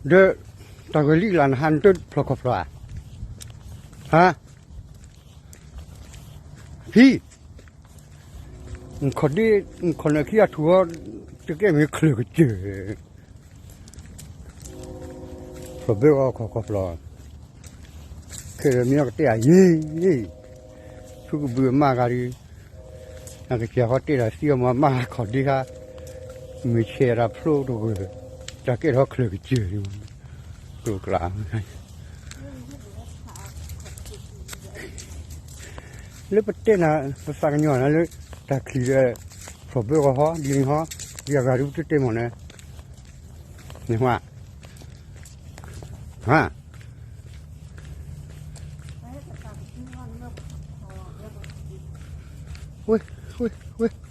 ဒီး တၢ်ဂဲၤလံလၢနဟါနတဖျိခီၣ်ဖျိဧါ, ဟါ, ဖံ, နခီၣ်ဒ့ နခီၣ်နၢၣ်ခံဂၤထူၣ်အီၤ တကဲမ့ၢ်ချၢၣ်ကစၢၢ် ဖျိၣ်ဘၢအီၤခီၣ်ခီၣ်ဖျိၣ်, ခဲဒီးမ့ၢ်အီၤကတဲအယံၤ, ဖုကဘုးအမါဂၤဒီး, အကစၢ်ဃီတဲဒၣ်သံအီၤမၤမါခီၣ်ဒ့ဟါ, မ့ၢ်ဆဲးတၢ်ဖျိတဂၢၢ်, တၢ်ကဲထီၣ်ချၢၣ်ကစၢၢ်န့ၣ်, ကျိကျး လၢပတဲနၤ ပသးကညီၤနၤလၢ တၢ်ချံဒီး ဖျိၣ်ဘၢဂီၤဟီ ဒ်န့ၣ်ဟီ, ဒ်အဂၤဒုးတတဲမ့ၢ်န့ၣ်, န့ၣ်ဟါ, ဟါ, ဝ့ၢ်, ဝ့ၢ်, ဝ့ၢ်.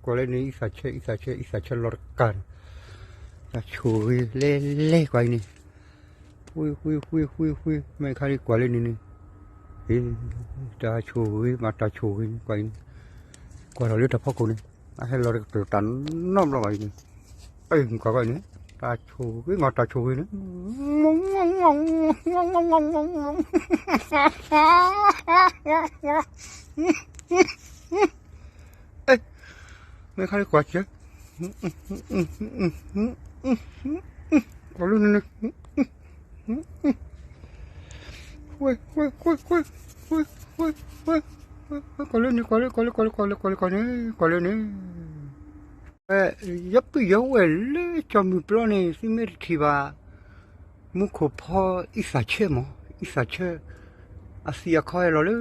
ကွၢ်လၢန့ၣ် အံသးဆၢ အံသးဆၢ အံသးဆၢလီၤတကးန့ၣ်, တၢ်ဆိၣ်ဂ့ၤလဲၤလဲၤကွၢ်အံၤန့ၣ်, ဃုဃုဃုဃုဃု မ့ၢ်ခါလံကွၢ်လၢန့ၣ်န့ၣ်, တၢ်ဆိၣ်ဂ့ၤမး တၢ်ဆိၣ်ဂ့ၤန့ၣ်ကွၢ်အံၤန့ၣ်, ကွၢ်ထီၣ်လၢတၢ်ဖီခိၣ်န့ၣ်, အဟဲလီၤတကတၢၢ်တၢ်နီတဘျီဘၣ်အံၤန့ၣ်, ကွၢ်ကွၢ်န့ၣ်, တၢ်ဆိၣ်ဂ့ၤမး တၢ်ဆိၣ်ဂ့ၤန့ၣ် မ့ၢ်ခါလံကွၢ်စၢၤ, ကွၢ်လၢန့ၣ်န့ၣ်, ကွၢ်လၢန့ၣ် ကွၢ်လၢ ကွၢ်လၢ ကွၢ်လၢ ကွၢ်လၢန့ၣ်, ကွၢ်လၢန့ၣ်, ယပုၢ်ယဝဲၢ်လၢကၠီမုၢ်ပျီန့ၣ် သုမ့ၢ်တထံၣ်ဘၣ် မူခိၣ်ဖီအံသးဆၢမး အံသးဆၢ, အသံးအခီဟဲလီၤလၢ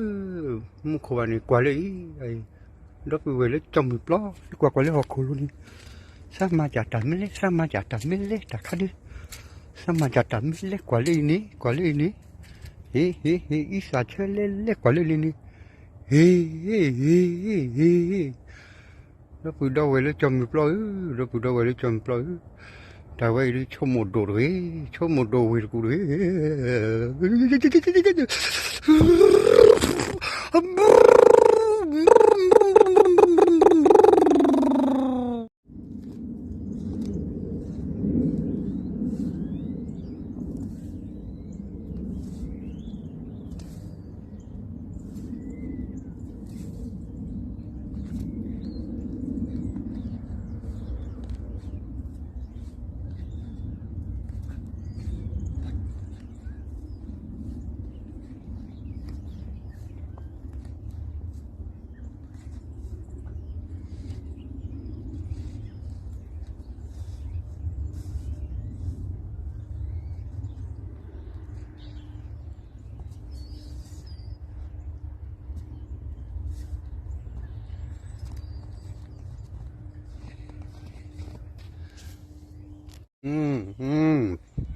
မူခိၣ်ဘၣ်န့ၣ် ကွၢ်လၢအံၤ, ဒီပုၢ်ဝဲၢ်လၢကၠီမုၢ်ပျီ သုကွၢ်ကွၢ်လၢဟီၣ်ခိၣ်လိၤန့ၣ်, သးမၤစၢ်တၢ်မ့ၢ်လဲၣ် သးမၤစၢ်တၢ်မ့ၢ်လဲၣ်တၢ်ခါဒု, သးမၤစၢ်တၢ်မ့ၢ်လဲၣ် ကွၢ်လၢအံၤန့ၣ် ကွၢ်လၢအံၤန့ၣ်, ဟ့ ဟ့ ဟ့ အံသးဆၢလဲၣ်လဲၣ် ကွၢ်လၢအံၤန့ၣ်, ဟ့ ဟ့ ဟ့ ဟ့ ဟ့ ဒီပုၢ်ဒီဝဲၢ်လၢကၠီမုၢ်ပျီဧၢ, ဒီပုၢ်ဒီဝဲၢ်လၢကၠီမုၢ်ပျီဧၢ, တၢ်ဝဲအံၤဒုးဆိကမိၣ်ဒိၣ်တဂ့ၤ, ဆိကမိၣ်ဒိၣ်ဝ့ၢ်တကူၣ်တဂ့ၤ.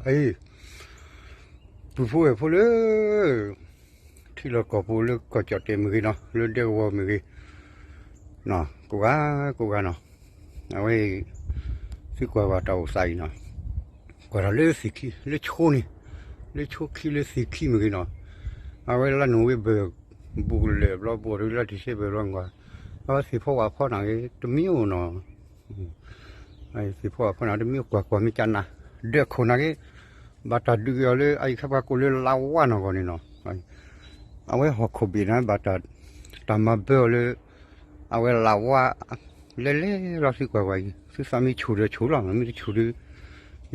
အံၤ, ပုၢ်ဖိဝဲၢ်ဖိလၢ ထံလီၢ်ကီၢ်ပူၤလၢကီၢ်ကၠီၣ်တဲာ်မ့ၢ်ဂ့ၤနီၤ လၢဒဲကဝီၤမ့ၢ်ဂ့ၤ, ကိးဂၤကိးဂၤနီၤ, အဝဲ သုကွၢ်ဘၣ်တၢ်အိၣ်သးအံၤနီၤ, ကွၢ်ဒီးလၢသ့ၣ်ခံ လၢဆိန့ၣ်, လၢဆိခံလၢသ့ၣ်ခံမ့ၢ်ဂ့ၤနီၤ, အဝဲလါနိၣ်ဝ့ဘၢၣ် ဘူးကလၢာ်ဘျီ ဘူးဒီးလါဒံၣ်စ့ဘၢၣ်ဘျီကွၢ်, အဝဲသ့ၣ်ဖိဝၣ်ဖီနာ်ဂ့ၤ တမံၤအိၣ်နီၤ သ့ၣ်ဖိဝၣ်ဖီန့ၣ် တမ့ၢ်ကွၢ်ကွၢ်မ့ၢ်ကနၣ်, ဒၢးခိၣ်နာ်က့, ဘၣ်တၢ်ဒုးက့ၤအီၤလၢ အအံၤခါပှၤကိးလၢလါဝါနီၢ်ဂီၢ်န့ၣ်နီၤ, အဝဲဟီၣ်ခိၣ်ဘ့ၣ်န့ၣ် ဘၣ်တၢ်မၤဘၢအီၤလၢ အဝဲလါဝါ လဲၤလဲၤလီၤ သုကွၢ်ကွၢ်အံၤ သုသးမ့ၢ်ဆူၣ်ဒီးဆူၣ်လီၤ မ့ၢ်တဆူၣ်ဒီး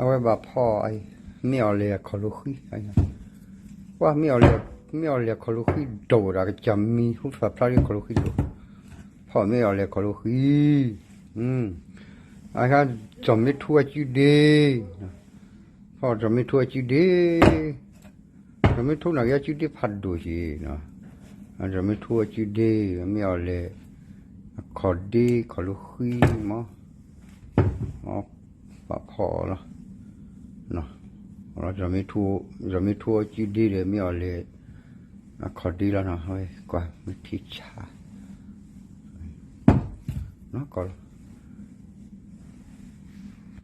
အဝဲဘၣ်ဖီၣ်အံၤ မ့ၢ်အီၤလဲၤအခီၣ်လိာ်ဃံ, ကွၢ် မ့ၢ်အီၤလဲၤအခီၣ်လိာ်ဃံဒိၣ်ဒီး ကစၢ်မံၤဟူသၣ်ဖျါဒ်ခီၣ်လိာ်ဃံဒိၣ်, ဖီၣ်မ့ၢ်အီၤလဲၤအခီၣ်လိာ်ဃံ, အဟဲ စီၤမ့ထူအစုဒ့, ဖီၣ်စီၤမ့ထူအစုဒ့, စီၤမ့ထူန့ၣ်က့ၤအစုဒ့ဖးဒိၣ်က့ၤနီၤ, စီၤမ့ထူအစုဒ့ မ့ၢ်အီၤလဲၤ အခီၣ်ဒ့ခီၣ်လိာ်ဃံမး ပာ်ဖီၣ်အီၤလီၤ, စီၤမ့ထူအစုဒ့ဒီး မ့ၢ်အီၤလဲၤ အခီၣ်ဒ့လီၤနီၤ, အဝဲကွၢ်မ့ၢ်ထံဆါ နီၢ်ကီၢ်လီၤ,